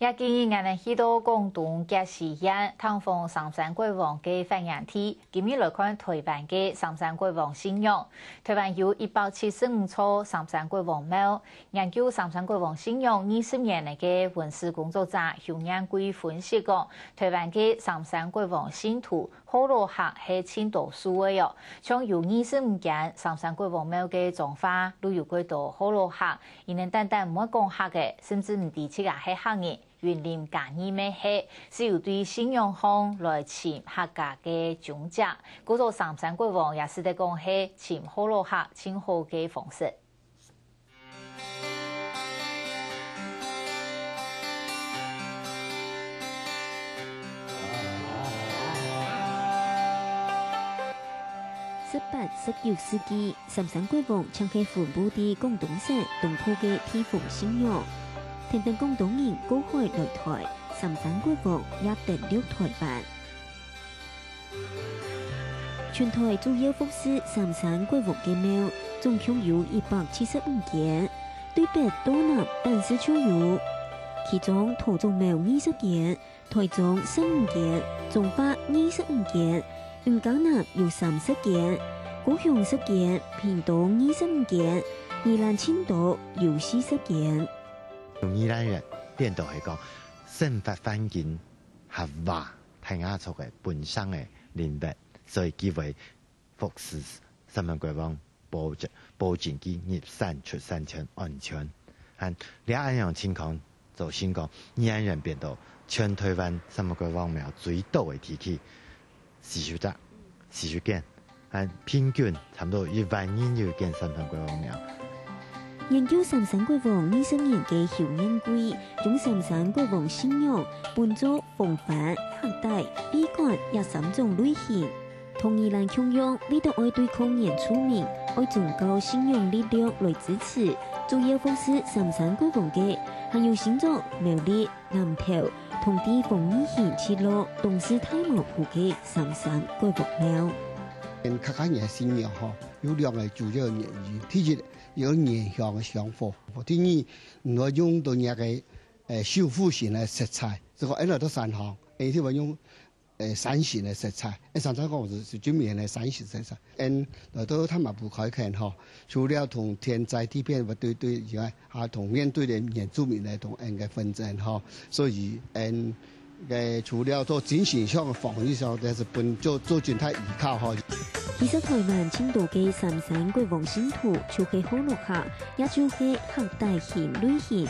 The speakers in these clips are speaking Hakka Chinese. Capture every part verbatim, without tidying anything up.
這幾日𠊎等去到廣東揭西縣，探訪三山國王个發源地。今日來看臺灣个三山國王信仰。臺灣有一百七十五座三山國王廟。研究三山國王信仰二十年个文史工作者邱彥貴分析講，臺灣个三山國王信徒 學老客係盡多數个哦，像有二十五間三山國王廟个彰化，就有幾多學老客，佢等單單毋會講客个，甚至毋知自家係客人，雲林嘉義乜係，係有對信仰項來尋客家个蹤跡。故所三山國王也使得講係尋學老客盡好个方式。 十八、十九世紀，三山國王正係分布在廣東省東部个地方信仰。跈等廣東人過海來臺，三山國王也登陸臺灣。 全臺主要服侍三山國王个廟，總共有一百七十五間，對北到南單是就有。其中，土城廟二十間，臺中十五間，彰化二十五間，雲嘉南有三十間，高雄十間，屏東二十五間，宜蘭盡多有四十間。宜蘭人顛倒係講，生活環境 較壞，大雅族个本省个靈魂，所以佢會服侍三山國王，保證，保證佢入山出山全安全。啊，這恁樣情況，造成講，宜蘭人變到全臺灣三山國王廟最多个地區，四十隻，四十間。 啊，平均差毋多一萬人有間三山國王廟。研究三山國王二十年个邱彥貴，用三山國王信仰分做風帆、客帶、會館這三種類型。同宜蘭共樣，為著愛對抗原住民，愛宗教信仰力量來支持，主要服侍三山國王个，還有新竹、苗栗、 南投，同地方義興聚落東勢大茅埔个三山國王廟。𠊎客家人个信仰吼，有兩個主要个原因。第一，有原鄉个想法；第二，毋會用到若个，呃，修復性个色彩，這個，哎，來到山項，哎，就會用，呃，山形个色彩。哎，常常講係，係最明顯个山形色彩。嗯，來到大茅埔開墾吼，除了同天災地變會對對以外， 啊，同面對个原住民个同𠊎个紛爭吼，所以𠊎个除了做精神上个防禦上，但係本做做真大依靠吼。其實臺灣盡多个三山國王信徒就係學老客，也就係客帶型類型，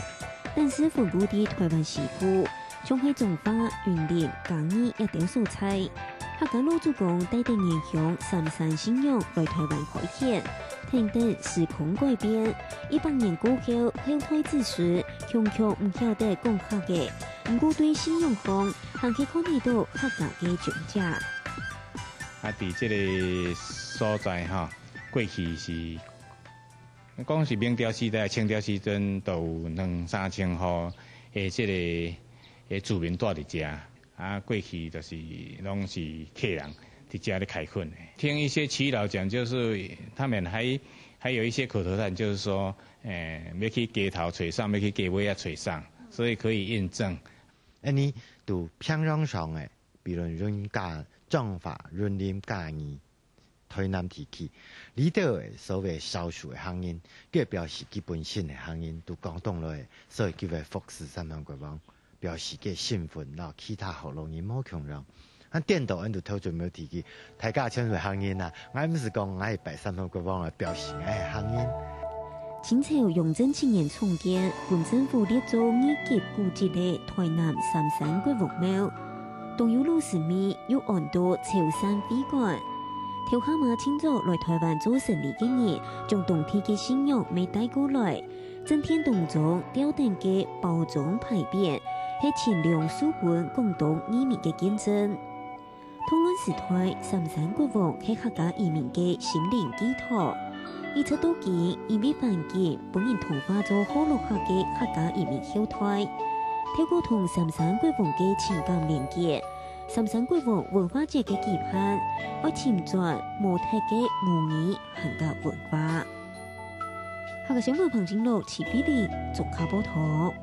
但是分布在臺灣西部，像係彰化、雲林、嘉義這兜所在。 客家老祖公帶等原鄉三山信仰來臺灣開墾，跈等時空改變，一百年過後，後代子孫強強毋曉得講客个，毋過對信仰方還係看得到客家个蹤跡。啊，佇這个所在吼，過去是，講是明朝時代、清朝時陣，都有兩三千戶的這个，的住民蹛佇遮。 啊，過去就是攏是客人佇遮咧開墾的。聽一些耆老講，就是他們還，還有一些口頭禪，就是說，誒，要去街頭揣送，要去街尾仔揣送，所以可以驗證。恁呢，佇平洋上的，比如雲嘉、彰化、雲林、嘉義、 臺南地區，這兜个所謂少數个客人，佢表示佢本身係客人，都廣東來个，所以佢會服侍三山國王，表示佢个身份摎其他學老人無共樣。啊，顛倒𠊎都頭前無提起，大家全係客人啊，𠊎毋係講𠊎係拜三山國王來表示𠊎係客人。清朝雍正七年重建，分政府列做二級古蹟个臺南三山國王廟，當有歷史味，又安到潮汕會館。 頭下嘛清早來臺灣做生理个人，將當地个信仰乜帶過來。正殿當中吊等个包裝牌匾，係清領授分廣東義民个見證。動亂時代，三山國王係客家移民个心靈寄託。一直到今，因為環境分人同化做學老客个客家移民後代，透過同三山國王个情感連結， 三山國王文化節个舉辦，愛尋轉無忒个母語客家文化。客家新聞彭金樂、徐碧玲，竹科報導。